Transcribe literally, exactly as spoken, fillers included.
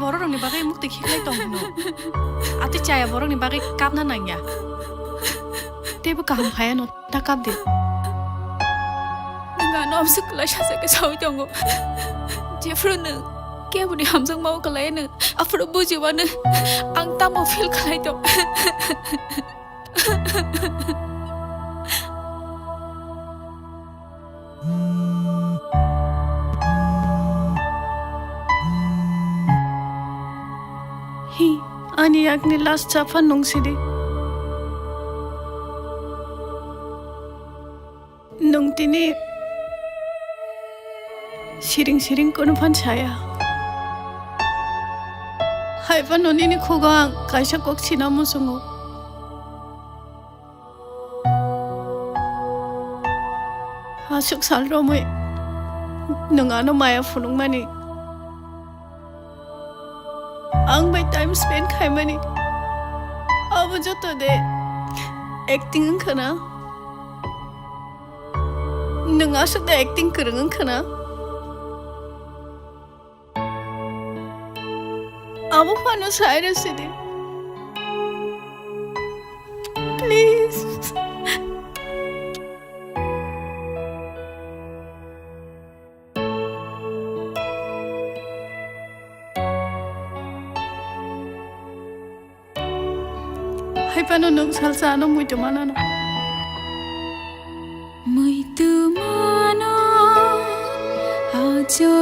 borok rokni bagwi mukti khiklai tong hino. Ati chaya borokni bagwi kapna nangya. Teibo kaham khaya no ta kap de. Nwng ano amswk kwlai sajakhe sawi tongo. Jephru nwng keboni hamjakma o kwlai nwng aphuru bujiwano ang tamo feel khlai tong. Hi, ani yakni last chapha nung sidi. Nung tini siring siring kunu phan saya. Haiphano nini khugo ang kaisa kok sina muchungo. Aswk sal romwi nwng ano maya phunukmani. Ang bai time spend khaimani. Abo joto de acting wngkha na? Nwng aswk de acting kwrwng wngkha na? Abo phano sai rw sidi. Please. Hai phano nwng salsa ano muitu manano. Muitu mano ajo.